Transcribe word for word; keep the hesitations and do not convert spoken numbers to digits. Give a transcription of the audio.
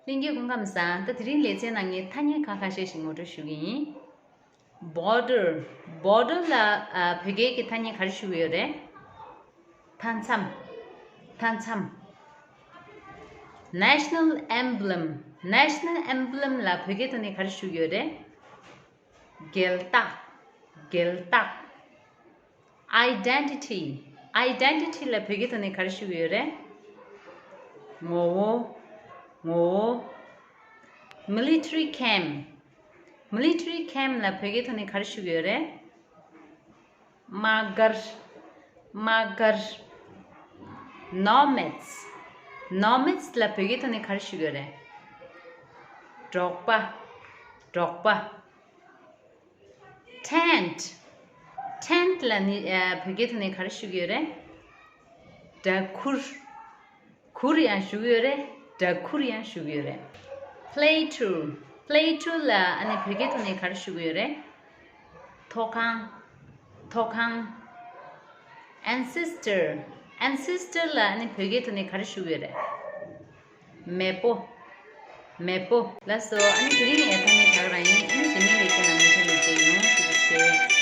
ལྷན་རྒྱས་སྐུ་ཁམས་བཟང་། ད་དེ་རིང་ལེ་ཚན་ནང་ངས་ཐ་སྙད་ཁ་ཁ་ཤས་ཤིག་ངོ་སྤྲོད་ཞུ་གི་ཡིན། Border. Border ལ་ཨ་བོད་སྐད་ཀྱི་ཐ་སྙད་ག་རེ་ཞུ་གི་ཡོད་རེད། མཐའ་མཚམས། མཐའ་མཚམས། National emblem. National emblem ལ་བོད་སྐད་ཐོག་ནས་ག་རེ་ཞུ་གི་ཡོད་རེད། རྒྱལ་རྟགས། རྒྱལ་རྟགས། Identity. Identity ལ་བོད་སྐད་ཐོག་ནས་ག་རེ་ཞུ་གི་ཡོད་རེད། ངོ་བོ། ངོ་བོ། Military camp. Military camp ལ་བོད་སྐད་ཐོག་ནས་ག་རེ་ཞུ་གི་ཡོད་རེད། དམག་སྒར། དམག་སྒར། Nomads. Nomads ལ་བོད་སྐད་ཐོག་ནས་ག་རེ་ཞུ་གི་ཡོད་རེད། འབྲོག་པ། འབྲོག་པ། Tent. Tent ལ་ནི་ཨ་བོད་སྐད་ཐོག་ནས་ག་རེ་ཞུ་གི་ཡོད་རེད། སྦྲ་གུར། གུར་ཡང་ཞུ་གི་ཡོད་རེད། སྦྲ་གུར་ཡང་ཞུ་གི་ཡོད་རེད། Platoon. Platoon ལ་ཨ་ནི་བོད་སྐད་ཐོག་ནས་ག་རེ་ཞུ་གི་ཡོད་རེད། ཐོག་ཁང་། ཐོག་ཁང་། Ancestor. Ancestor ལ་ཨ་ནི་བོད་སྐད་ཐོག་ནས་ག་རེ་ཞུ་གི་ཡོད་རེད། མེས་པོ། མེས་པོ། ལགས་སོ། ཨ་ནི་དེ་རིང་ངས་ཐ་སྙད་ད་ག་རང་ཡིན། ཨ་ནི་རྗེས་མའི་ལེ་ཚན་ནང་མུ་མཐུད་ནས་མཇལ་ཡོང་། ཐུགས་རྗེ་ཆེ།